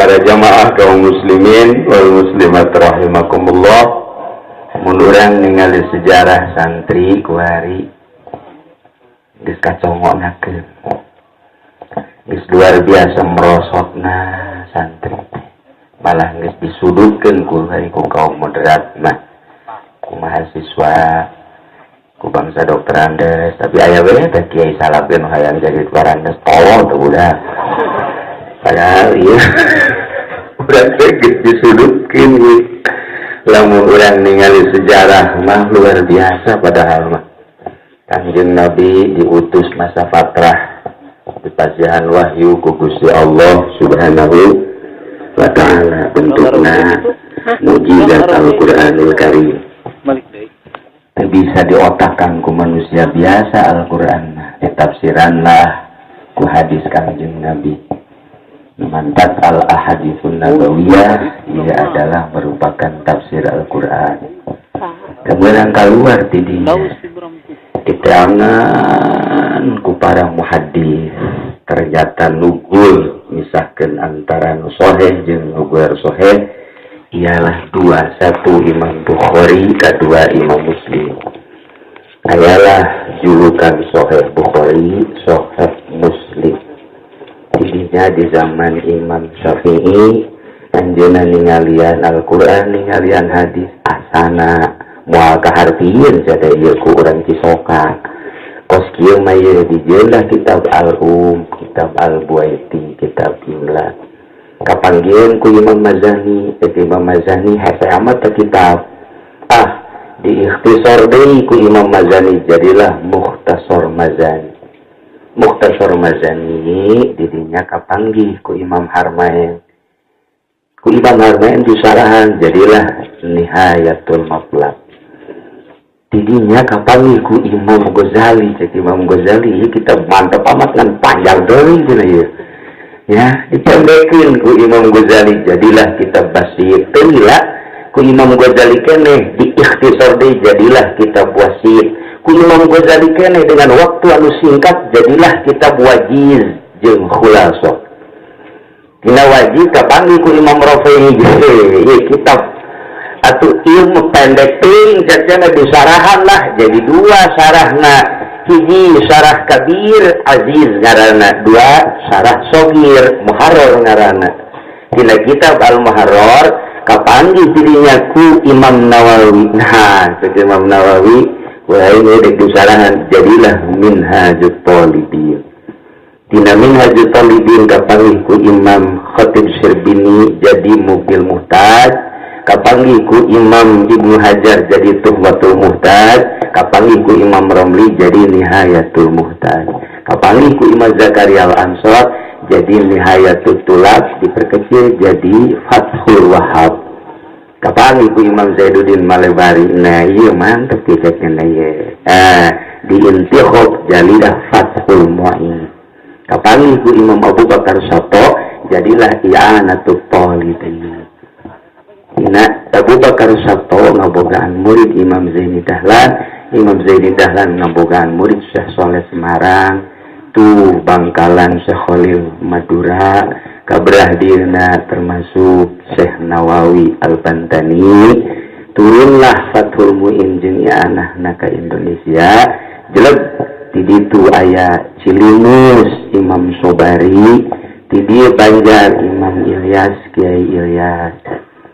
Para jamaah kaum muslimin wal muslimat rahimakumullah, mun urang ningali sejarah santri kuari geus kacongoknakeun, geus luar biasa merosotna santri teh, malah geus disudutkeun ku ku kaum moderat mah, ku mahasiswa, ku bangsa doktorandes. Tapi aya we teh kiai salafkeun hayang jadi barandes, tolol tuh budak. Padahal iya urang teh geus disudutkeun we. Lamun urang ningali sejarah mah luar biasa. Padahal mah Kangjeng Nabi diutus masa fatrah, dipasihan wahyu ku Gusti Allah Subhanahu wa Ta'ala, bentukna mujizat Al-Qur'anul Karim. Balik deui. Teu bisa diotakan ku manusia biasa. Al-Qur'an mah ditafsiran lah ku hadis Kangjeng Nabi. Mantap, al ahaditsun nabawiyah ia adalah merupakan tafsir Al-Qur'an. Kemudian keluar tidinya Tahu si Bram tuh. Diteangan ku para muhaddis, ternyata nugul misahkan antara nu soheh jeung nu ghair soheh ialah dua: satu Imam Bukhari, kedua Imam Muslim. Ayalah julukan Soheh Bukhari, Soheh Muslim. Jadinya di zaman Imam Syafi'i, anjeunna ningalian Al-Qur'an, ningalian hadis, asana moal kahartieun cenah ieu ku urang Cisoka. Kos kieu mah ieu dijieunlah kitab Al-Um, kitab Al-Buaiti, kitab Imla. Kapanggieun ku Imam Mazani, eta Imam Mazani hese amat teh kitab. Ah, diikhtisar deui ku Imam Mazani, jadilah Mukhtasar Mazani. Mukhtasar Mazani didinya kapanggih ku Imam Harmain. Ku Imam Harmain disarahan, jadilah Nihayatul Matlab. Didinya kapanggih ku Imam Ghazali. Cek Imam Ghazali, ieu kitab mantap amat kan panjang deui cenah ieu. Ya, dipendekeun ku Imam Ghazali, jadilah kitab Basit. Teu lila ku Imam Ghazali keneh diikhtisar deui, jadilah kitab Wasit. Ku Imam Ghazali keneh dengan waktu anu singkat jadilah kitab Wajiz jeung Khulasah. Dina Wajiz kapanggih ku Imam Rafi'i, ieu kitab atuh ilmu pendek teuing cacana, disarahan lah jadi dua sarahna: hiji sarah kabir, Aziz ngaranna, dua sarah sogir, Muharrar ngaranna. Dina kitab Al Muharrar kapanggih dirinya ku Imam Nawawi. Nah, cek Imam Nawawi, wah, ini dek disarahan, jadilah Minhajut Talibin. Dina Minhajut Talibin kapanggih ku Imam Khatib Sirbini jadi Mughnil Muhtaj, kapanggih ku Imam Ibnu Hajar jadi Tuhfatul Muhtaj, kapanggih ku Imam Romli jadi Nihayatul Muhtaj, kapanggih ku Imam Zakaria Al-Ansor jadi Nihayatul Tulab, diperkecil jadi Fathul Wahab, kapanggih ku Imam Zainuddin Malebari. Nah, iya mantep ceknya ieu. Ah, di intikhab jadilah Fathul Mu'in. Kapanggih ku Imam Abu Bakar Soto jadilah I'anatul Talibin. Dina Abu Bakar Sato ngabogaan murid Imam Zaini Dahlan, Imam Zaini Dahlan ngabogaan murid Syekh Soleh Semarang, tuh Bangkalan Syekh Khalil Madura, kaberah dina termasuk Syekh Nawawi Al-Bantani. Turunlah Fathul Muin jeung I'anahna ka Indonesia, jelek di ditu aya Cilimus Imam Sobari, di dieu Banjar Imam Ilyas, Kiai Ilyas.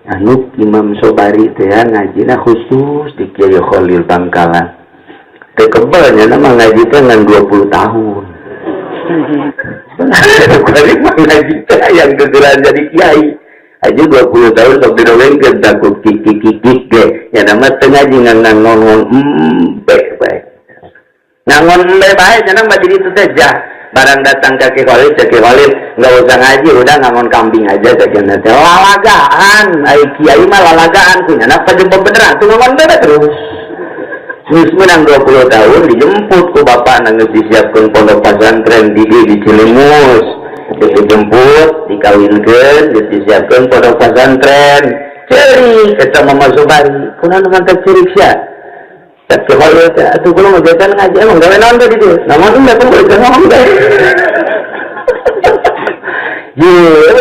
Anu Imam Sobari teh ya, ngajina khusus di Kiai Khalil Bangkalan. Teu kebelnya nama ngaji teh ngan 20 tahun. Balik mah ngaji teh yang gegeran jadi kiai. Aja 20 tahun sok didongengkeun takut kikik kikik ge. Ya nama teh ngaji ngan ngangon embe bae. Ngangon embe bae cenah mah jadi itu teh jah. Barang datang ke Ki Khalil, ke Ki Khalil nggak usah ngaji, udah ngangon kambing aja saja teh. Lalagaan, ai kiai mah lalagaan kunyana pajempo beneran tuh ngangon bebe terus. Geus menang 20 tahun dijemput ku bapak nang geus disiapkeun pondok pesantren di Cilimus. Geus dijemput, dikawinkeun, geus disiapkeun pondok pesantren. Ceurik eta Mama Sobari. Kunaon mantap ceurik sia? Cek Ki Khalil teh atuh kula mah jajan ngaji emang gawe naon teh di dieu? Naon teh kan boleh ngomong teh. Ye,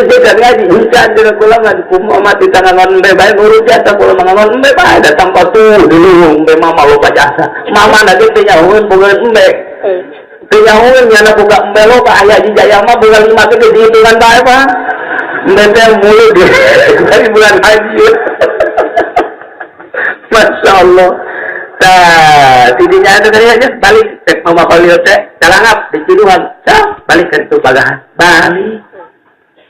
Gede kan ngaji hujan dina kula ngaji kumaha mati tangan embe bae nurut jasa kula mangan embe bae datang patuh dulu embe mama loba jasa mama na ge teu nyahueun boga embe teu nyahueun nyana boga embe loba aya di jaya mah boga lima gede dihitungan bae Pak embe teh mulu di dari bulan haji. Masya Allah. Nah, tidinya ada tadi aja balik cek mama Khalil teh calangap di Ciduhan balik ke itu pagahan balik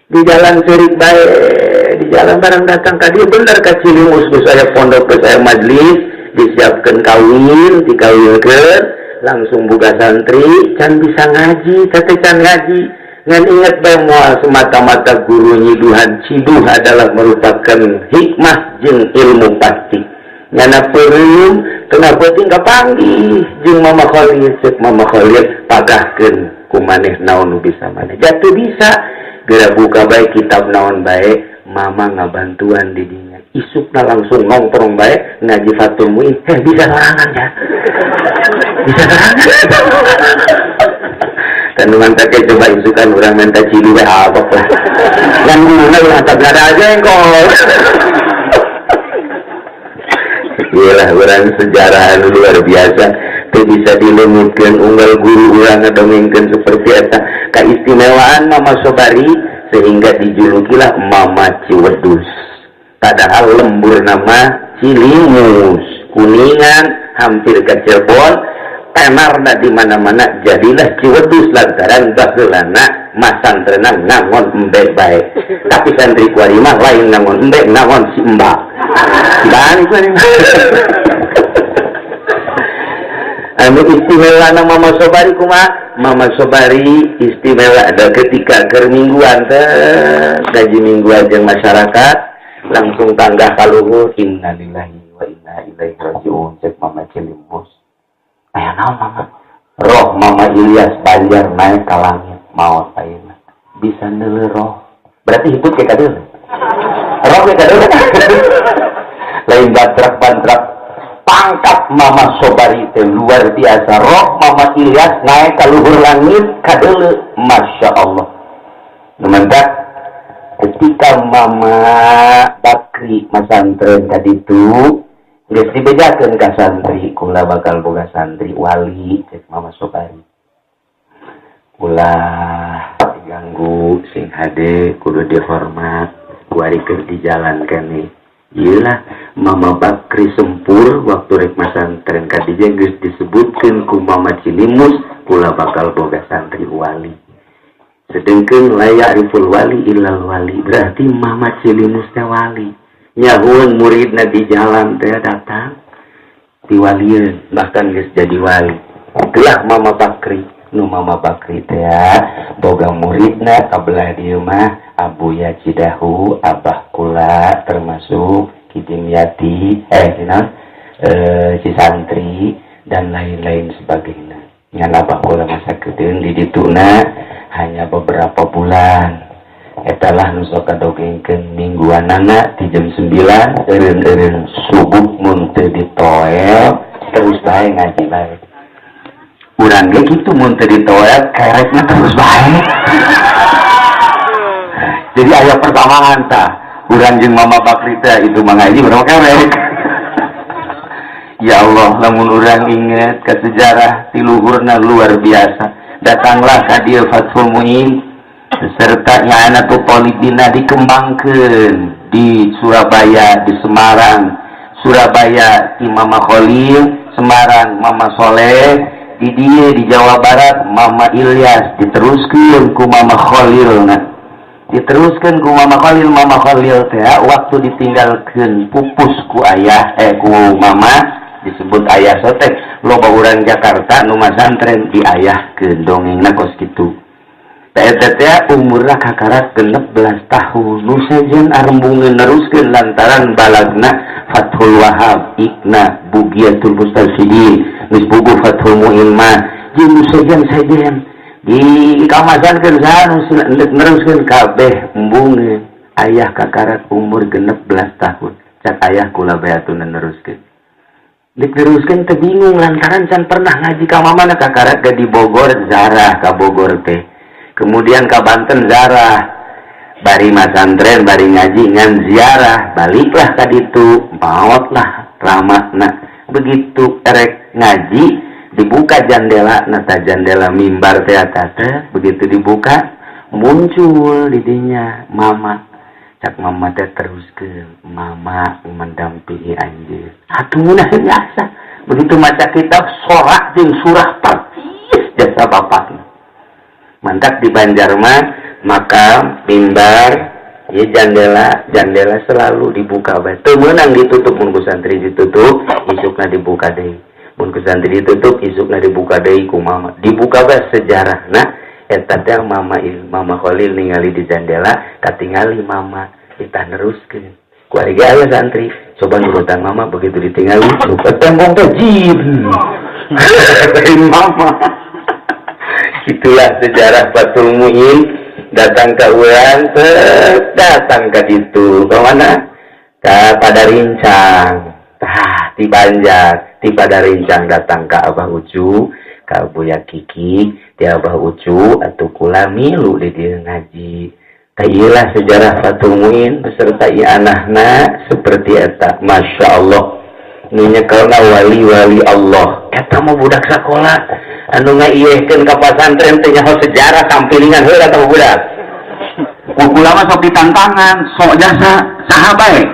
di jalan serik baik di jalan barang datang tadi bener ke Cilimus geus aya pondok geus aya majelis disiapkan kawin dikawinkeun langsung buka santri can bisa ngaji teh can ngaji ngan inget bae moal semata-mata guru nyiduhan ciduh adalah merupakan hikmah jeung ilmu pasti nyana peureum tengah peuting kapanggih jeung Mama Khalil ceuk Mama Khalil pagahkeun ku maneh naon nu bisa maneh jatuh bisa geura buka bae kitab naon bae mama ngabantuan di dinya isukna langsung nongkrong bae ngaji Fathul Muin bisa sorangan ya bisa sorangan kandungan tak coba isukan urang minta cidu bae abok lah ngan guruna ulah tak ada aja engkol. Iyalah orang sejarah anu luar biasa teu bisa dileungitkeun unggal guru urang ngadongengkeun seperti eta kaistimewaan Mama Sobari sehingga dijulukilah Mama Ciwedus padahal lembur nama Cilimus Kuningan hampir ke Cirebon tenarna di mana-mana jadilah Ciwedus lantaran baheulana masantrenan ngangon embe bae tapi santri kuari mah lain ngangon embe ngangon si embak dan kuari mah. Anu istimewa na Mama Sobari kumaha? Mama Sobari istimewa ada ketika keur mingguan teh gaji mingguan jeung masyarakat langsung tanggah ka luhur innalillahi wa inna ilaihi rajiun cek Mama Cilimus aya naon Mama roh Mama Ilyas Banjar naik ka langit maot ayeuna bisa neuleuh roh berarti hidup ke kadeuleuh roh ke kadeuleuh lain bantrak-bantrak pangkat Mama Sobari teh luar biasa roh Mama Ilyas naik ka luhur langit kadeuleuh Masya Allah. Numantak ketika Mama Bakri masantren kaditu geus dibejakeun ka santri kula bakal boga santri wali cek Mama Sobari ulah diganggu sing hade kudu dihormat kuari keur di jalan keneh. Iyalah Mama Bakri Sempur waktu rek masantren kadija geus disebutkeun ku Mama Cilimus kula bakal boga santri wali. Sedengkeun la ya'riful wali illal wali berarti Mama Cilimus teh wali. Nyahueun muridna di jalan teh datang diwalieun bahkan geus jadi wali. Itulah Mama Bakri. Nu Mama Bakri teh boga muridna kabelah dieu mah Abuya Cidahu, Abah Kula termasuk Kidimyati, Cisantri dan lain-lain sebagainya. Ngan Abah Kula masa kedeung di dituna hanya beberapa bulan. Etalah nu sok kadogengkeun mingguanana di jam 9 eureun-eureun subuh mun teu ditoel terus bae ngaji bae. Urang ge kitu mun teu ditoel kerekna terus bae. Jadi aya persamaan tah urang jeung Mama Bakri teh itu mah ngaji urang kerek. Ya Allah lamun urang inget ka sejarah ti luhurna luar biasa. Datanglah ka dieu Fathul Muin beserta I'anatul Thalibina dikembangkeun di Surabaya, di Semarang. Surabaya ti Mama Khalil, Semarang Mama Soleh, di dieu di Jawa Barat Mama Ilyas diteruskeun ku Mama Khalil. Diteruskan ku Mama Khalil. Mama Khalil teh waktu ditinggalkeun pupus ku ayah ku mama disebut ayah sotek loba urang Jakarta nu masantren diayahkeun dongengna kos kitu. Teh teh umurna kakarak 16 tahun nu sejen arembungeun neruskeun lantaran balagna Fathul Wahab Ikna Bugiyatul Mustarsyidin geus buku Fathul Muin mah jeung nu sejen-sejen di kamasankeun saha nu neruskeun kabeh embungeun ayah kakarak umur 16 tahun cak ayah kula bae atuh neruskeun diteruskeun teh bingung lantaran can pernah ngaji ka mamana kakarak ge di Bogor zarah ka Bogor teh kemudian ka Banten zarah Bari masantren bari ngaji ngan ziarah baliklah ka ditu maotlah ramana begitu erek ngaji dibuka jandela nata jandela mimbar teh teh begitu dibuka muncul didinya mama cak mama teh teruskeun mama mendampingi anjeun atuh munah biasa begitu maca kitab sorak jeung surah persis jasa bapakna mantak di Banjar mah maka mimbar ya jandela selalu dibuka bae teu meunang ditutup mun ku santri ditutup isukna dibuka deui mun ku santri ditutup isukna dibuka deui ku mama dibuka bae sejarahna eta teh mama Khalil ningali di jandela katingali mama kita neruskeun ku ari ge aya santri coba nurutan mama begitu ditingali lupa tembong teh jib mama. Itulah sejarah Fathul Muin datang ke urang datang ke ditu ke mana ke Padarincang tah di Banjar di Padarincang datang ke Abah Ucu ke Buya Kiki di Abah Ucu atau kula milu di dieu ngaji. Tah ieu lah sejarah Fathul Muin beserta ieu anakna seperti eta. Masya Allah nu nyekelna wali-wali Allah eta mah budak sakola anu ngaiyehkeun ka pasantren teh nyaho sejarah tampilingan heula eta budak. Ku ulama sok ditantangan, sok jasa saha bae.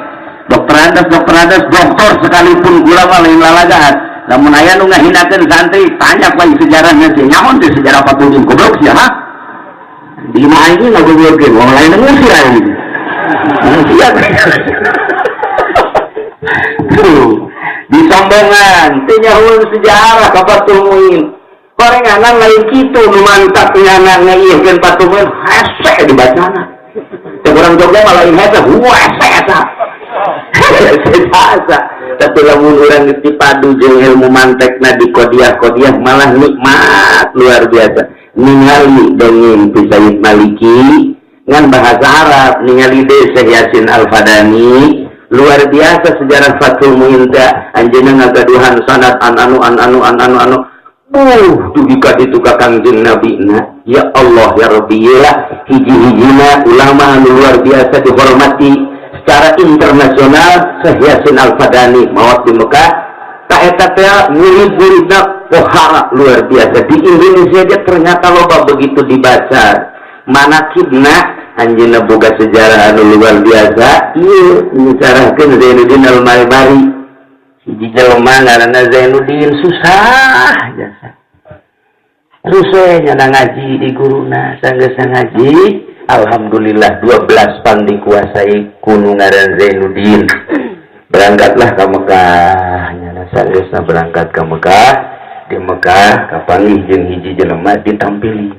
Dokter Andes, dokter sekalipun ulama lain lalagaan. Lamun aya nu ngahinakeun santri, tanya bae sejarahnya sih. Nyaho teh sejarah Fathul Muin goblok sia ha? Di imah aing ngagoblokkeun, wong lain ngusir aing. Sia. Tuh, disombongan, teh nyaho sejarah ka Fathul Muin. Korenganan lain kitu nu mantap nyana ngaiyeuhkeun Fathul Muin hese dibacana. Teh urang Jogja mah lain hese, hese eta. Hese. Tapi lamun urang dipadu jeung ilmu mantekna di kodiah-kodiah malah nikmat luar biasa. Ningali dongeng ti Sayyid Maliki ngan bahasa Arab, ningali deui Syekh Yasin Al-Fadani luar biasa sejarah Fathul Muin teh anjeunna ngagaduhan sanad an anu an anu an anu anu. Dugi ka ditu ka Kangjeng Nabi na. Ya Allah ya Rabbi lah hiji-hijina ulama anu luar biasa dihormati secara internasional Syekh Yasin Al-Fadani maot di Mekah ta eta teh murid-muridna pohara luar biasa di Indonesia dia ternyata loba begitu dibaca manakibna anjeunna boga sejarah anu luar biasa ieu nyarahkeun Zainuddin Al-Malbari hiji jelema ngaranna Zainuddin susah jasa susah nyana ngaji di guruna sanggeus ngaji alhamdulillah 12 pan dikuasai kunu ngaran Zainuddin berangkatlah ke Mekah nyana sanggeusna berangkat ke Mekah di Mekah kapanggih jeung hiji jelema ditampilin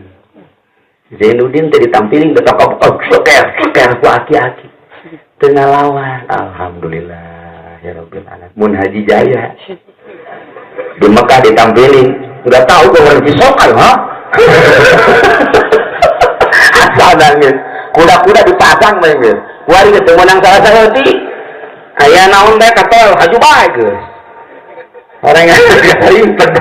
Zainuddin teh ditampilin betok-betok soker ku aki-aki teu ngalawan alhamdulillah ya Rabbil alamin mun Haji Jaya di Mekah ditampilin nggak tahu gue orang cisokan ha asal nangis kuda-kuda dipasang mah geus kuari geus teu meunang salah saeutik aya naon teh katol haju bae geus orang yang ribet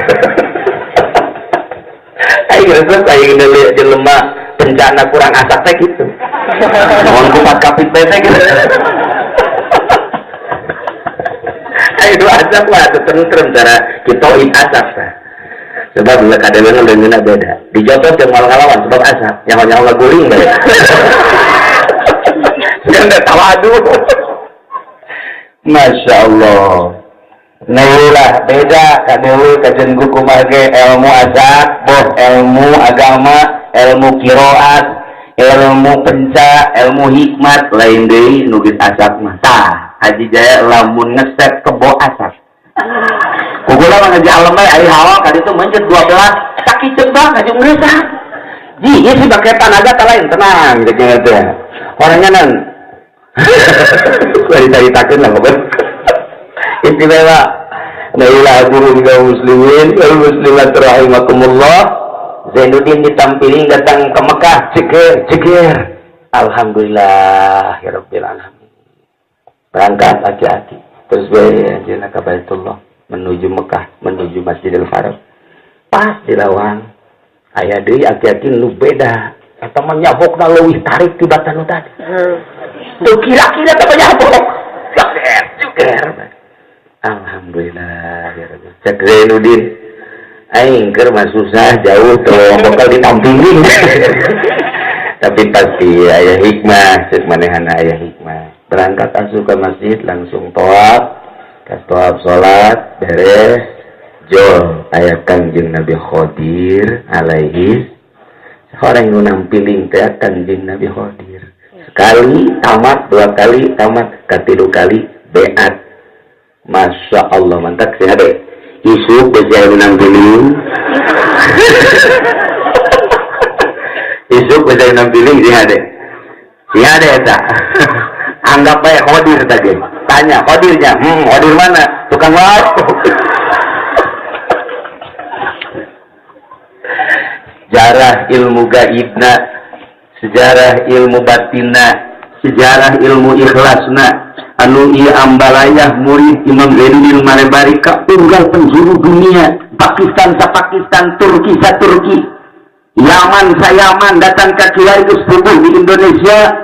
aing resep aing deuleu jelema bencana kurang asak teh kitu naon kupat kapit teh gitu. Itu asap lah, tentrem cara kitoin asap lah. Sebab kadang-kadang leungeunna beda. Dijotos jeung moal ngalawan sebab asap, nyaho-nyaho guling bae. Yang teh tawadu. Masya Allah. Nah beda kadeuleu kajen kumaha ge ilmu asap, boh ilmu agama, ilmu qiraat, ilmu penca, ilmu hikmat lain deui nu geus asap mah. Tah, Haji Jaya lamun ngeset kebo asap. Kukula mah ngaji alam bae ari hawa ka ditu mencet 12 sakiceuk bang ngaji ngeusah. Ji, ieu sih bake tanaga ta lain tenang gitu teh. Orangnya nan. Kuari caritakeun lah pokoknya. Istimewa. La ilaha illallah muslimin wal muslimat rahimakumullah. Zainuddin ditampilin datang ke Mekah ceger ceger. Alhamdulillah ya rabbil alamin. Berangkat hati-hati terus bae anjeunna ka Baitullah menuju Mekah, menuju Masjidil Haram. Pas di lawang aya deui aki-aki nu beda. Eta mah nyabokna leuwih tarik tibatan nu tadi. Tuh kira-kira teh nyabok. Juger. Alhamdulillah ya Rabbi. Cek Zainuddin. Aing keur mah susah jauh teu bakal ditampilin. Tapi pasti aya hikmah, cek manehana aya hikmah. Berangkat asup ke masjid langsung tawaf, kas tawaf salat beres, jol aya Kangjeng Nabi Khadir alaihi. Orang nu nampiling teh Kangjeng Nabi Khadir. Sekali tamat, dua kali tamat, katilu kali beat. Masya Allah mantap sih ade. Isuk geus anu nampiling. Isuk geus anu nampiling sih ade. Sih ade eta. Anggap bae Khadir tadi. Tanya Khadirnya, Khadir mana? Tukang lauk. Sejarah ilmu gaibna, sejarah ilmu batinna, sejarah ilmu ikhlasna, anu ieu ambalayah murid Imam Zainuddin Marebari ka unggal penjuru dunia, Pakistan sa Pakistan, Turki sa Turki, Yaman sa Yaman, datang ka kiai geus puguh di Indonesia.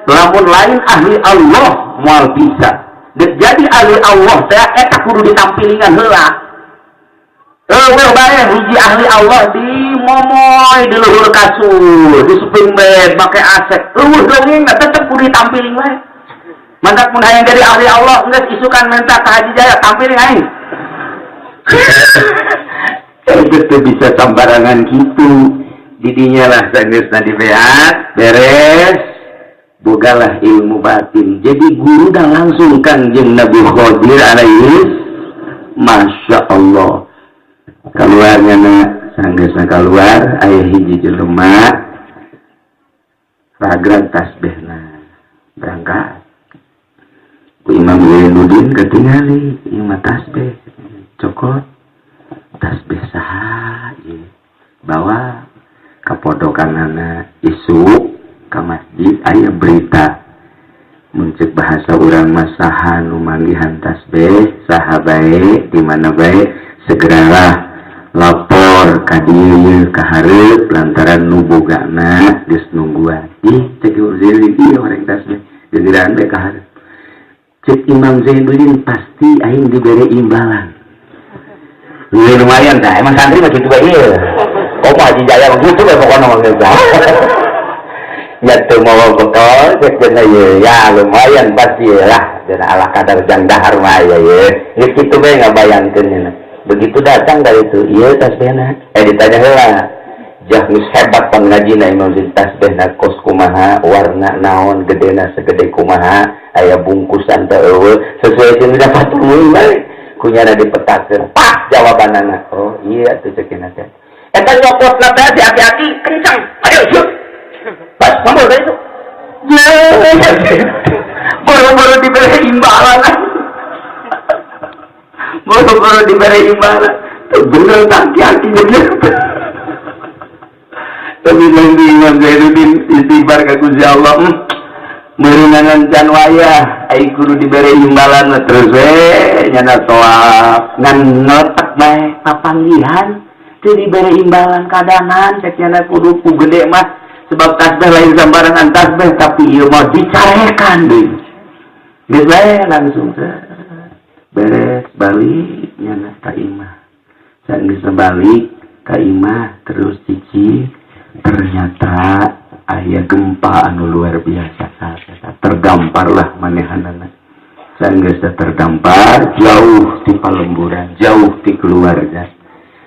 Lamun lain ahli Allah moal bisa. Jadi ahli Allah teh eta kudu ditampilingan heula. Eueuh bae hiji ahli Allah di momoy di luhur kasur, di spring bed make asek. Eueuh dongeng tetep kudu ditampiling wae. Mantap mun hayang jadi ahli Allah geus isukan minta ka Haji Jaya tampiling aing. Itu teu bisa sambarangan kitu. Didinya lah sageusna dibeat, beres. Bogalah ilmu batin. Jadi guru dah langsung Kangjeng Nabi Khadir alaihi. Masya Allah. Keluarnya na sanggeusna keluar aya hiji jelema ragrag tasbihna berangkat. Ku Imam Zainuddin ketingali ieu mah tasbih cokot tasbih saha ieu bawa ka podokanana isuk ka masjid aya berita mun ceuk bahasa urang mah saha nu manggihan tasbih saha bae di mana bae segeralah lapor ka dieu ka hareup lantaran nu bogana geus nungguan. Ih cek Imam Zainuddin ieu orang tasbih geus bae ka hareup. Cek Imam Zainuddin pasti aing dibere imbalan. Ieu lumayan dah emang santri mah kitu bae ieu. Komo Haji Jaya mah kitu bae pokona mah geus. Ya teu mawa bekal cek cenah ieu ya lumayan pasti lah cenah ala kadar jang dahar mah aya ieu. Geus kitu bae ngabayangkeun nya. Begitu datang dari itu, iya tasbihna. Ditanya heula. Jah geus hebat pangngajina Imam Zain tasbihna kos kumaha, warna naon, gedena segede kumaha, aya bungkusan teh eueuh, sesuai jeung dapat tuluy bae. Kunyana dipetakeun. Pas jawabanana. Oh, iya atuh ceukina teh. Eta nyokotna teh si aki-aki kencang. Ayo, yuk. Pas ngomong tadi itu. Boro-boro dibere imbalan. Boro-boro diberi imbalan. Tuh bener aki-aki bener. Tapi nanti Imam Zainuddin istighfar ka Gusti Allah. Meureunangan can wayah ai kudu diberi imbalan terus we nyana tawaf ngan ngotak bae papanggihan teu diberi imbalan kadanan cek nyana kudu ku gede mah sebab tasbih lain sambarangan tasbih tapi ieu mah dicarekan deui. Geus bae langsung beres balik nyana ka imah. Sageus balik ka imah terus cici ternyata aya gempa anu luar biasa. Tergamparlah manehanana. Sageus terdampar jauh ti palemburan, jauh ti keluarga.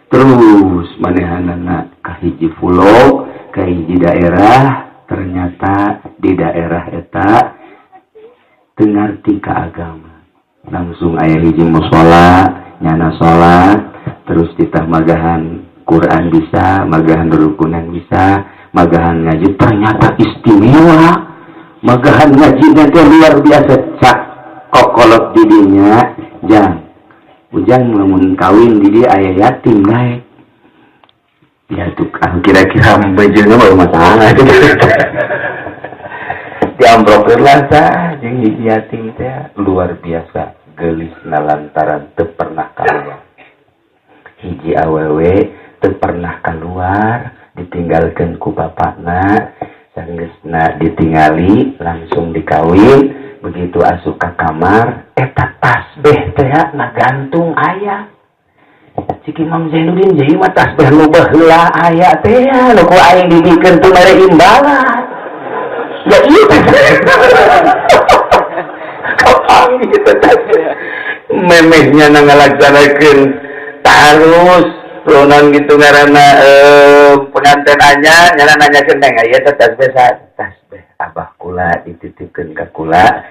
Terus manehanana ka hiji pulau, ka hiji daerah, ternyata di daerah eta teu ngarti ka agama. Langsung aya hiji mushola, nyana salat, terus ditah magahan Quran bisa, magahan rukunan bisa, magahan ngaji ternyata istimewa. Magahan ngaji nanti luar biasa cak kokolot didinya jang. Ujang lamun kawin di dia aya yatim naik. Ya tuh kira-kira bejeunya baru masalah. Diamprokeun lah sah jeung hiji yatim teh luar biasa geulisna lantaran teu pernah keluar. Hiji awewe teu pernah keluar, Ditinggalkeun ku bapakna, sanggeusna ditingali langsung dikawin. Begitu asup ka kamar eta tasbih teh ngagantung aya. Cik Imam Zainuddin jadi mah tasbih nu baheula aya teh nu ku aing dibikeun teu mere imbalan. Ya ieu teh. Kapanggih teh tasbih. Memehnya ngalaksanakeun tarus lonan gitu ngaranna pengantin anyar nyana nanyakeun teh ieu teh tasbih tasbih abah kula dititipkeun ka kula.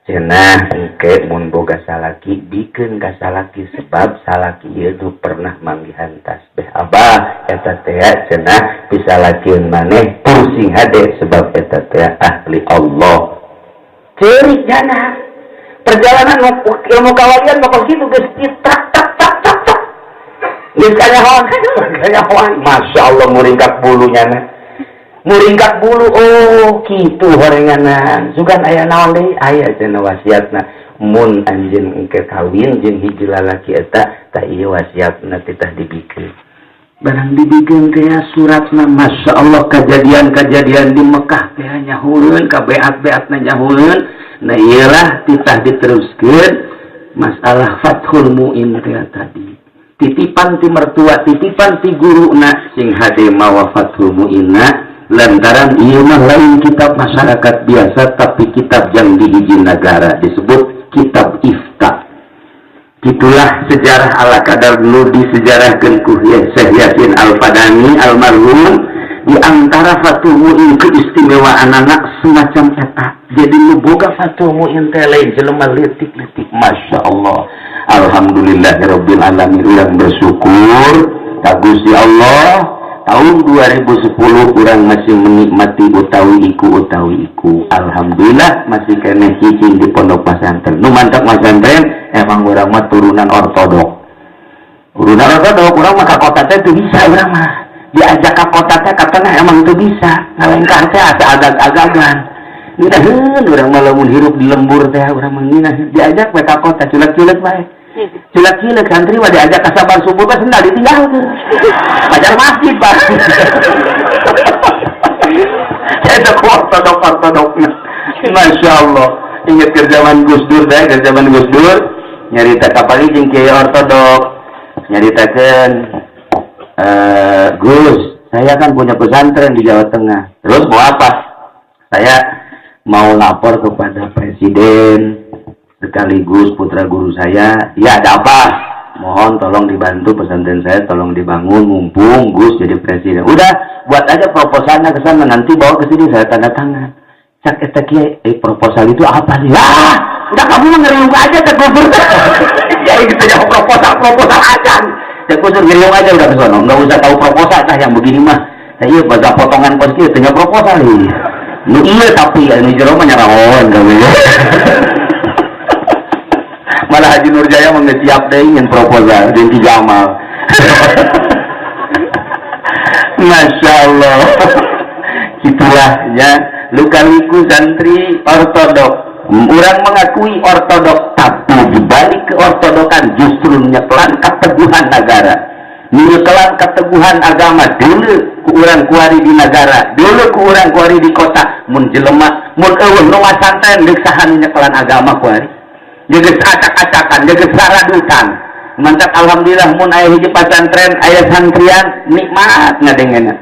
Cenah engke mun boga salaki bikeun ka salaki sebab salaki ieu tuh pernah manggihan tasbih abah eta teh cenah pisalakieun maneh pusing hade sebab eta teh ahli Allah. Ceurik jana perjalanan ilmu kawalian bakal kitu geus tak tak tak tak tak geus kanyahoan kanyahoan Masya Allah muringkak bulunya na muringkak bulu oh kitu horenganan sugan aya naon deui aya cenah wasiatna mun anjeun engke kawin jeung hiji lalaki eta tah ieu wasiatna titah dibikeun barang dibikeun teh suratna Masya Allah kejadian-kejadian di Mekah teh nyahureun ka beat-beatna nyahureun. Nah iyalah titah diteruskeun masalah Fathul Muin teh tadi titipan ti mertua titipan ti guruna sing hade mawa Fathul Muinna lantaran ieu mah lain kitab masyarakat biasa tapi kitab yang dihiji negara disebut kitab ifta. Itulah sejarah ala kadar dulu disejarahkeun ku Syekh Yasin Al-Fadani almarhum. Di antara Fathul Muin keistimewaan anak semacam eta. Jadi nu boga Fathul Muin teh lain jelema leutik-leutik. Masya Allah. Alhamdulillahirabbil alamin urang bersyukur ka Gusti Allah. Tahun 2010 urang masih menikmati utawi iku utawi iku. Alhamdulillah masih keneh cicing di pondok pesantren. Nu mantap pesantren emang urang mah turunan ortodok. Turunan ortodok urang mah ka kota teh teu bisa urang mah. Diajak ka kota teh ka tengah emang teu bisa. Ngalengkah teh asa agag-agagan. Ngeunaheun urang mah lamun hirup di lembur teh urang mah ngeunaheun. Diajak we ka kota culek-culek bae. Culek-culek santri mah diajak ka sabar subuh mah sendal ditinggalkeun. Pajar masjid, Pak. Eta ortodok-ortodokna. Masya Allah. Ingat ke zaman Gus Dur deh, ke zaman Gus Dur nyarita kapali jeung kiai ortodok. Nyaritakeun Gus, saya kan punya pesantren di Jawa Tengah. Terus mau apa? Saya mau lapor kepada presiden sekaligus putra guru saya. Ya ada apa? Mohon tolong dibantu pesantren saya, tolong dibangun mumpung Gus jadi presiden. Udah, buat aja proposalnya ke sana, nanti bawa ke sini saya tanda tangan. Cak eta kiai, proposal itu apa sih? Ah, udah kamu mah ngeriung aja ke Gus Dur. Ya gitu ya proposal aja. Cek Gus Dur ngeriung aja udah ke sono, enggak usah tahu proposal tah yang begini mah. Nah, iya baca potongan kos kieu teh proposal ieu. Nu iya tapi anu jero mah nyarahoan gawe. Malah Haji Nurjaya mah geus siap deui nyen proposal jeung Ki Jamal. Masya Allah. Itulah ya luka-liku santri ortodok. Orang mengakui ortodok tapi dibalik keortodokan justru menyekelan keteguhan negara, menyekelan keteguhan agama. Dulu ku urang kuari di negara, dulu ku urang kuari di kota, mun jelema mun eueuh nu masantren deuk saha nu nyekelan agama kuari. Geus acak-acakan, geus saradutan. Mantap alhamdulillah mun aya hiji pasantren, aya santrian nikmat ngadengena.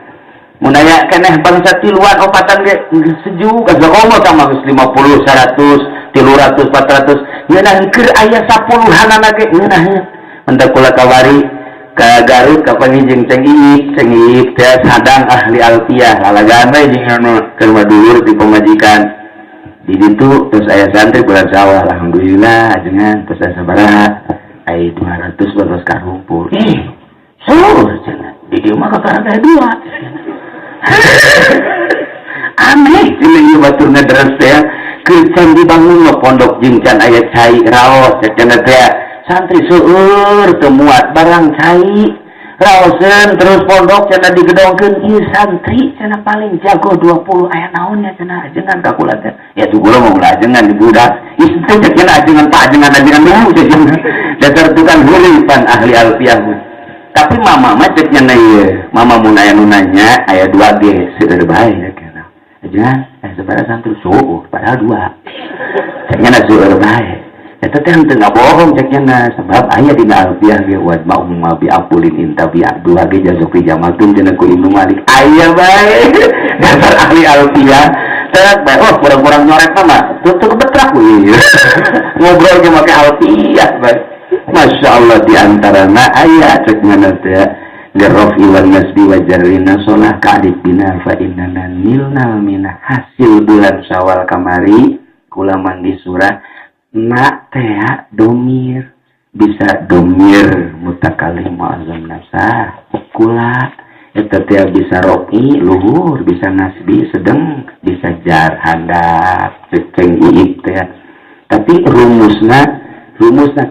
Mun aya keneh bangsa tiluan opatan ge sejuk asa komo sama geus 50, 100, 300, 400 ngeunah keur aya 10-hanana ge ngeunah. Mantap kula kawari ka Garut ka panggih jeung Ceng Iik, Ceng Iik teh sadang ahli alfiah, lalagaan we jeung anu keur madulur di pamajikan. Di ditu terus aya santri bulan sawah alhamdulillah ajengan terus aya sabaraha aya 200 baros karumpul. Sur cenah di dieu mah kakara teh 2. Aneh cenah ieu batur ngederes teh keur can dibangun mah pondok jeung can aya cai raos cenah teh santri seueur teu muat barang cai raoseun terus pondok cenah digedongkeun ieu santri cenah paling jago 20 aya naonnya cenah ajengan ka kula teh ya tuh kula mah ulah ajengan di budak ieu teh cenah ajengan pak ajengan ajengan dulu cenah dasar tukang heureuy pan ahli alfiah mah. Tapi mama mah cek nya ieu, mama mun aya nu nanya aya 2 ge seueur bae cenah. Aja sabaraha santri suuh padahal 2. Cek nya seueur bae. Eta teh henteu ngabohong cek nya sebab aya dina alfiah ge wa ma'umma bi aqulin intabi 2 ge jazuki jamaatun cenah ku Ibnu Malik. Aya bae. Dasar ahli alfiah. Terak bae oh kurang-kurang nyoret mah tutup betrak we. Ngobrol ge make alfiah bae. Masya Allah di antarana aya cek nya teh lirrafi wan nasbi wa jarrina solah ka'rifina fa innana nilnal minah. Hasil bulan Syawal kamari kula mandi surah na teh domir bisa domir mutakalim muazzam nafsa kula eta teh bisa rofi luhur bisa nasbi sedeng bisa jar handap ceng iip teh tapi rumusna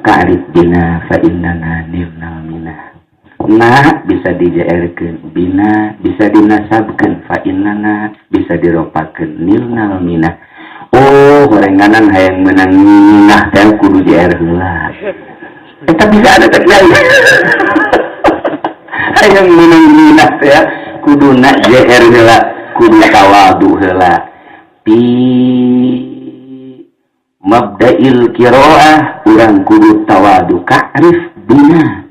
ka'rif bina fa innana nilnal minah. Na bisa dijaerkeun bina, bisa dinasabkeun fa innana, bisa diropakeun nilnal minah. Oh, horenganan hayang meunang minah teh kudu JR heula. Eta bisa ada teh hayang meunang minah teh kuduna JR heula, kudu tawadu heula. Pi mabda'il qiraah urang kudu tawadu ka'rif bina.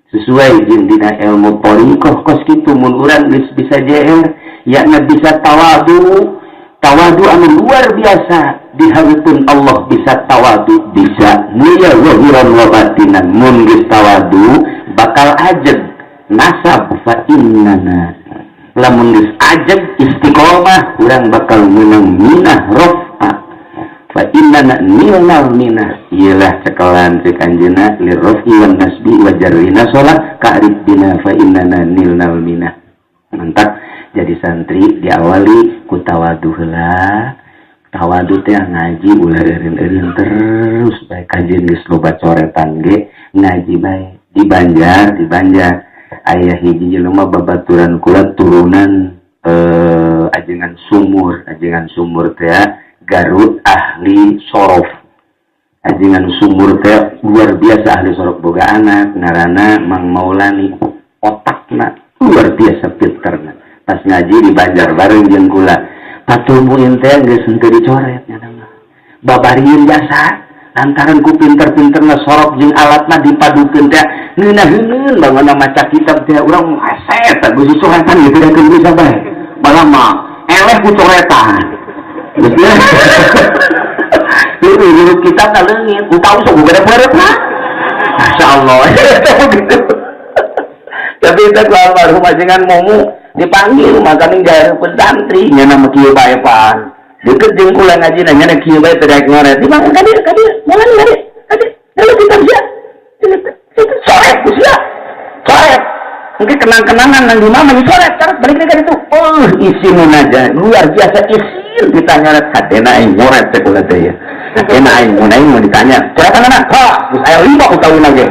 Sesuai jeung dina ilmu thariqah kos kitu mun urang geus bisa JR yakna bisa tawadu. Tawadu anu luar biasa di hareupeun Allah bisa tawadu bisa mulia zahiran wa batinan. Mun geus tawadu bakal ajeg nasab fa innana. Lamun geus ajeg istiqomah urang bakal meunang minah rafa fa innana nilnal minah. Iyalah cekelan cek anjeunna lirrafi wan nasbi wa jarrina sholah ka'rif bina fa innana nilnal minah. Mantap. Jadi santri diawali ku tawadu heula. Tawadu teh ngaji ulah eureun-eureun terus bae kajeun geus loba coretan ge ngaji bae. Di Banjar aya hiji jelema babaturan kula turunan ajengan sumur teh Garut ahli sorof. Ajengan sumur teh luar biasa ahli sorof boga anak ngaranna Mang Maulani otakna luar biasa pinterna. Pas ngaji di Banjar bareng jeung kula Fathul Muin teh geus henteu dicoret nya mah babarieun jasa lantaran ku pinter-pinterna sorok jeung alatna dipadukeun teh ngeunaheun bangunna maca kitab teh urang aset geus coretan gitu da bisa bae malah mah eleh ku coretan geus huruf kitab ka leungit utawa sok gede bareupna masyaallah gitu. Tapi itu almarhum ajengan momu dipanggil makanya gak santri nya nama kieu bae pan deket jeung kula ngaji nya kieu bae teu daek ngoret dipanggil ka dieu moal ka dieu lalu kita sia coret ku sia coret mungkin kenang-kenangan nang di mama coret coret balik ka ditu. Oh isi munajat luar biasa isin kita nyoret kadena aing ngoret teh kula teh ya kadena aing mun aing mun ditanya coretan anak ha geus aya 5 utauna ge.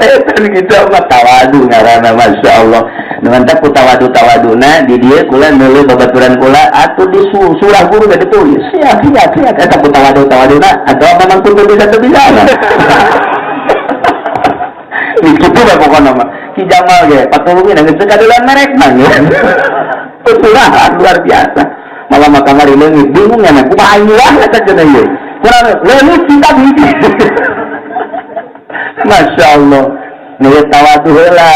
Kan gitu apa tawadu ngaranna Masya Allah. Mantap ku tawadu-tawaduna di dieu kula meuli babaturan kula atuh di surah guru ge ditulis. Siap siap siap eta ku tawadu-tawaduna atau memang kudu bisa teu bisa. Kitu bae pokona mah. Ki Jamal ge patulungin geus kadulan merek mah. Usurahan luar biasa. Malah mah kamari leungit bingung nya kumaha aing lah eta cenah ieu. Kurang leungit kita hiji. Masya Allah. Nulis tawadu heula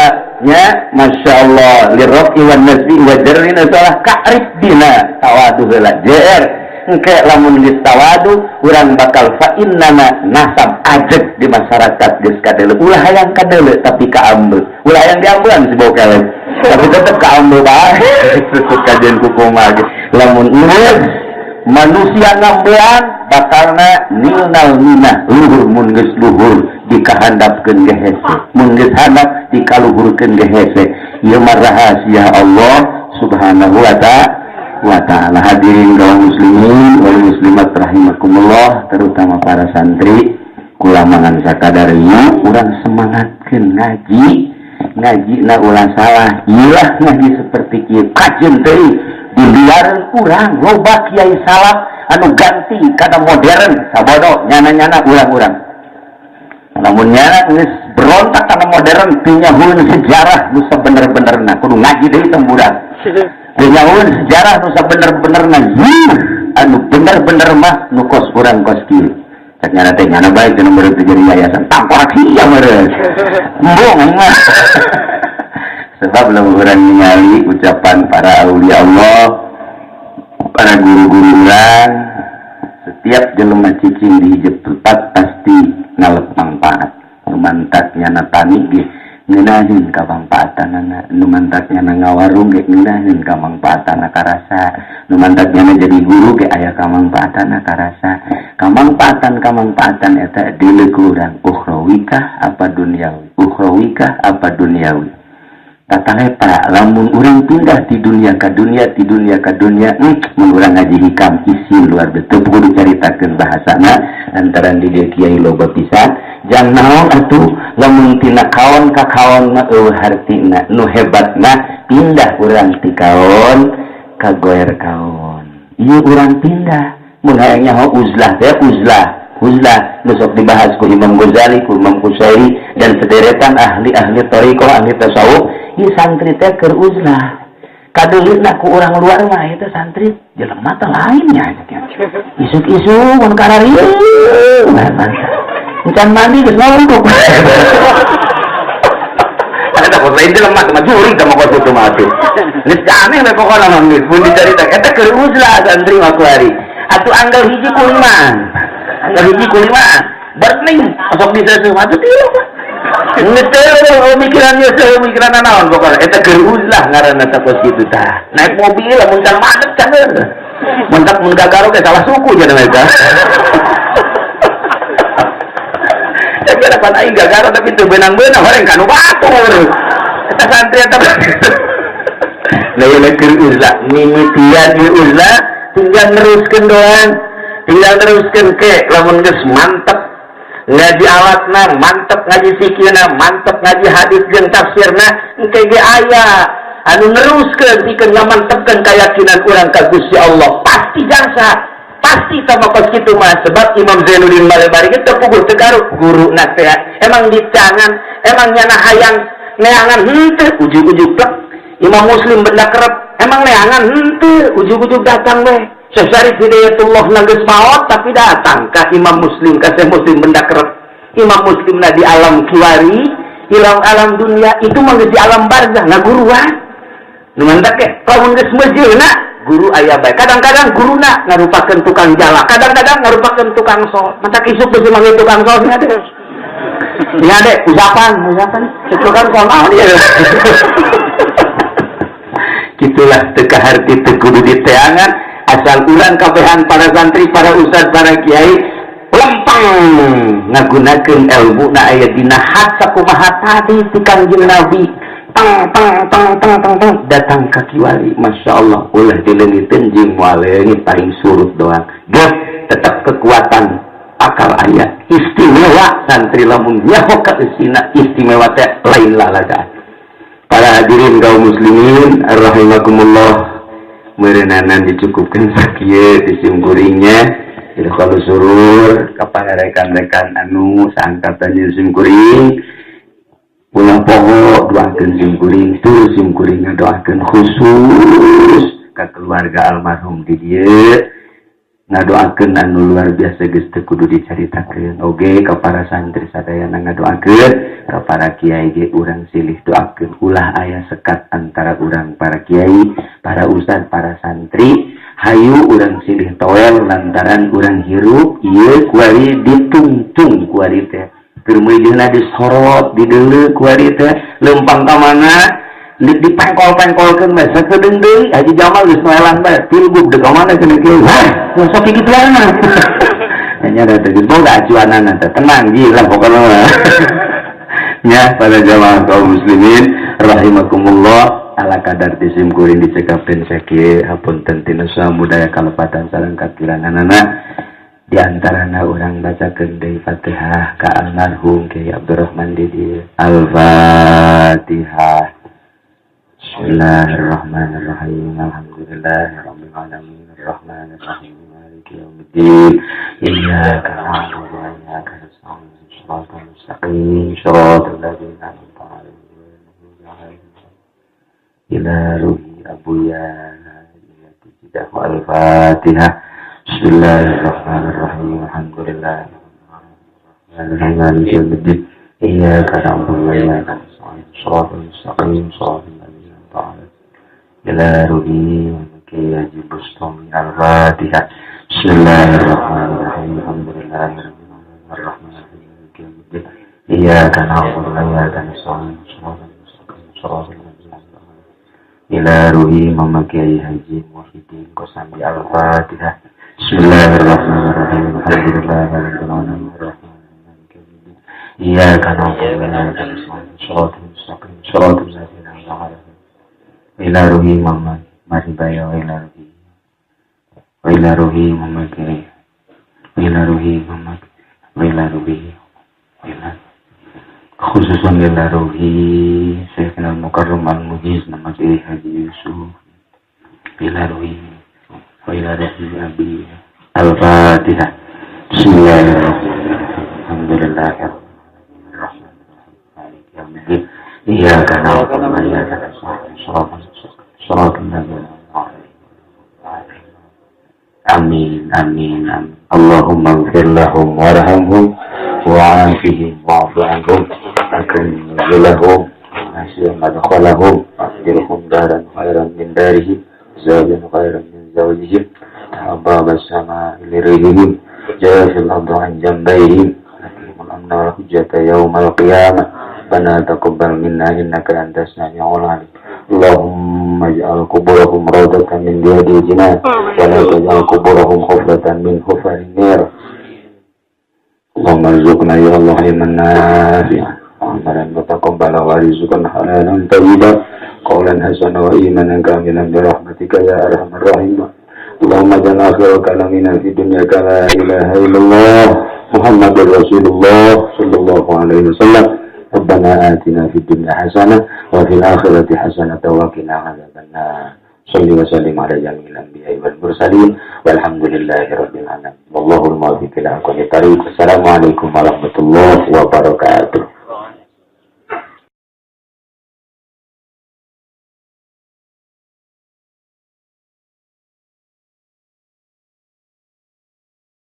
nya Masya Allah lirrafi wan nasbi wa jarri salah ka'rif bina tawadu heula JR engke lamun geus tawadu urang bakal fa innana nasab ajeg di masyarakat geus kadeuleu ulah hayang kadeuleu tapi kaambeul ulah hayang diambelan si bokelek tapi tetep kaambeul bae susut kajeun kukumaha ge lamun geus manusia ngambean bakalna nilnal minah luhur mun geus luhur dikahandapkeun ge hese mun geus handap dikaluhurkeun ge hese ieu mah rahasia Allah Subhanahu wa ta'ala. Hadirin kaum muslimin wal muslimat rahimakumullah, terutama para santri kula mangan sakadarnya urang semangatkeun ngaji ngaji na ulah salah ilah ngaji seperti kieu kajeun teuing di luar urang loba kiai salaf anu ganti kana modern sabodo nyana-nyana urang-urang Namun nyana geus berontak kana modern teu nyahueun sejarah nu sabener-benerna kudu ngaji deui tong budak. Teu nyahueun sejarah nu sabener-benerna anu bener-bener mah nu kos urang kos kieu. Cek nyana teh nyana bae cenah meureun teh jadi yayasan tangkorak sia meureun. Embung mah. Sebab lamun urang ningali ucapan para aulia Allah, para guru-guru urang, setiap jelema cicing di hijab tempat pasti ngalep manfaat. Nu mantak nyana tani ge ngeunaheun kamangfaatanana, nu mantak nyana ngawarung ge ngeunaheun kamangfaatana karasa, nu mantak nyana jadi guru ge aya kamangfaatana karasa. Kamangfaatan-kamangfaatan eta dileuk urang ukhrawikah apa duniawi, ukhrawikah apa duniawi. Tata lepa lamun urang pindah di dunia ka dunia, di dunia ka dunia, mun urang ngaji hikam isin luar betul kudu caritakeun bahasana antara di dieu kiai loba pisan. Jang naon atuh lamun tina kaon ka kaon mah eueuh hartina nu hebatna pindah urang ti kaon ka goer kaon. Ieu urang pindah mun hayang nyaho uzlah teh uzlah. Uzlah nu sok dibahas ku Imam Ghazali, ku Imam Qushairi dan sederetan ahli-ahli thariqah, ahli tasawuf. Ieu santri teh keur uzlah. Kadeulina ku urang luar mah eta santri jelema teh lain nya. Isuk-isuk mun kararieu. Encan mandi geus ngomong. Ada kok lain jelema mah jurig da mah kos kitu mah atuh. Geus aneh we pokona mah geus mun dicarita eta keur uzlah santri mah kuari. Atuh anggal hiji ku lima. Anggal hiji ku lima. Berning sok diseuseum atuh tilu. Geus teu mikirannya teu mikiran naon pokona eta keur uzlah ngaranna teh kos kitu tah. Naik mobil lamun can madet cager. Mun tak mun gagaro ge salah suku cenah eta. Kira pan aing gagaro tapi teu beunang-beunang horeng kanu batur. Eta santri eta. Lain keur uzlah mimitian ieu uzlah tinggal neruskeun doang. Tinggal neruskeun ke lamun geus mantep ngaji alatna, mantep ngaji fikihna, mantep ngaji hadis jeung tafsirna, engke ge aya anu neruskeun pikeun ngamantepkeun keyakinan urang ka Gusti Allah. Pasti jangsa, pasti sama kos kitu mah sebab Imam Zainuddin Malebari ge teu puguh teu garuk guruna teh. Emang dicangan, emang nyana hayang neangan henteu ujug-ujug plek. Imam Muslim benda kerep, emang neangan henteu ujug-ujug datang we. Syekh Syarif Hidayatullah geus maot tapi datang ka Imam Muslim, ka Syekh Muslim benda kerep. Imam Muslim na di alam kiwari, hilang alam dunia itu mah geus di alam barzah ngaguruan. Nu mantak ge lamun geus meujeuhna guru aya bae. Kadang-kadang guruna ngarupakeun tukang jala, kadang-kadang ngarupakeun tukang sol. Mantak isuk geus manggil tukang sol nya teh. Nya deh usapan, usapan tukang sol naon ieu. Kitulah teu kaharti teu kudu diteangan. Asal urang kabehan para santri, para ustad, para kiai lempang ngagunakeun ilmu na aya dina hat sakumaha tadi ti Kangjeng Nabi. Tang tang tang tang tang tang datang ka kiwari, Masya Allah ulah dileungiteun jeung moal leungit paling surut doang. Geus tetep kekuatan akal aya istimewa santri lamun nyaho ka eusina istimewa teh lain lalagaan. Para hadirin kaum muslimin rahimakumullah, meureunanan dicukupkan sakieu di simkuringnya. Jadi kalau surur kepada rekan-rekan anu saangkatan jeung simkuring ulah poho doakeun simkuring, tur simkuring ngadoakeun khusus ka keluarga almarhum di dieu, ngadoakeun anu luar biasa geus teu kudu dicaritakeun oge ka para santri sadayana ngadoakeun, ka para kiai ge urang silih doakeun ulah aya sekat antara urang para kiai, para ustad, para santri. Hayu urang silih toel lantaran urang hirup ieu kuari ditungtung kuari teh keur meujeuhna disorot dideuleu kuari teh leumpang ka mana dipengkol-pengkolkeun bae sakedeung deui Haji Jamal geus noelan bae pilgub deuk ka mana cenah kieu hah sok kitu wae nya da teh geus boga acuanana teh tenang ji lah pokona mah. Nya para jamaah kaum muslimin rahimakumullah, ala kadar disim kuring dicekapkeun sakieu hapunten tina samudaya kalepatan sareng kakiranganana. Di antarana urang bacakeun deui Fatihah ka almarhum Kiai Abdurrahman di dieu. Al-Fatihah. Bismillahirrahmanirrahim. Alhamdulillahirabbil alamin arrahmanirrahim maliki yaumiddin. Iyyaka na'budu wa iyyaka nasta'in. Shiratal المستقيم صراط الذين أنعمت عليهم إلى روح أبويا الفاتحة. بسم الله الرحمن الرحيم. الحمد لله مالك يوم الدين إياك نعبد وإياك نستعين صراط المستقيم صراط الذين أنعمت عليهم إلى روحي ومكي بسطامي. الفاتحة. بسم الله الرحمن الرحيم. الحمد لله رب العالمين الرحمن الرحيم مالك يوم الدين إياك نعبد وإياك نستعين صراط المستقيم صراط الذين أنعمت عليهم إلى روحي ممكي haji muhyiddin kosambi. Al-Fatihah. Bismillahirrahmanirrahim. Alhamdulillah rabbil alamin iyyaka na'budu wa iyyaka nasta'in shiratal mustaqim shiratal ladzina an'amta 'alaihim ila ruhi mama maribaya wa ila ruhi wa ila ruhi mamaki wa ila ruhi mamaki wa ila ruhi wa ila khususan ila ruhi Syekhina al-Mukarram al-Mujiz nama Kiai Haji Yusuf ila ruhi wa ila ruhi abi. Al-Fatihah. Bismillahirrahmanirrahim. Alhamdulillahirrahmanirrahim. Iyyaka na'budu wa iyyaka nasta'in shiratal mustaqim shiratal ladzina an'amta 'alaihim. Amin amin amin. Allahumma ighfir lahum warhamhum wa'afihim wa'fu anhum akrim nuzulahum wasi' madkhalahum wa'bdirhum daran khairan min darihim zawjan khairan min zawjihim ababa as-sama'i lirihim jafil ardi an jambayhim lakihimul amna wal hujjata yawmal qiyamah. Rabbana taqabbal minna innaka antas samiul alim. Allahumma ij'al quburahum rawdatan min riyadil jinan wa la taj'al quburahum hufratan min hufarin nar. Allahumma arzuqna ya Allah ilman nafi'an wa amalan mutaqabbala wa rizqan halalan thayyiban qawlan hasanan wa imanan kamilan bi rahmatika ya arhamar rahimin. Allahumma ij'al akhira kalamina fid dunya la ilaha illallah Muhammadur Rasulullah sallallahu alaihi wasallam. Rabbana atina fid dunya hasanah wa fil akhirati hasanah wa qina adzabannar. Shalli wa sallim ala jami'il anbiya'i wal mursalin walhamdulillahi rabbil alamin. Wallahul muwaffiq ila aqwamit thariq. Assalamualaikum warahmatullahi wabarakatuh.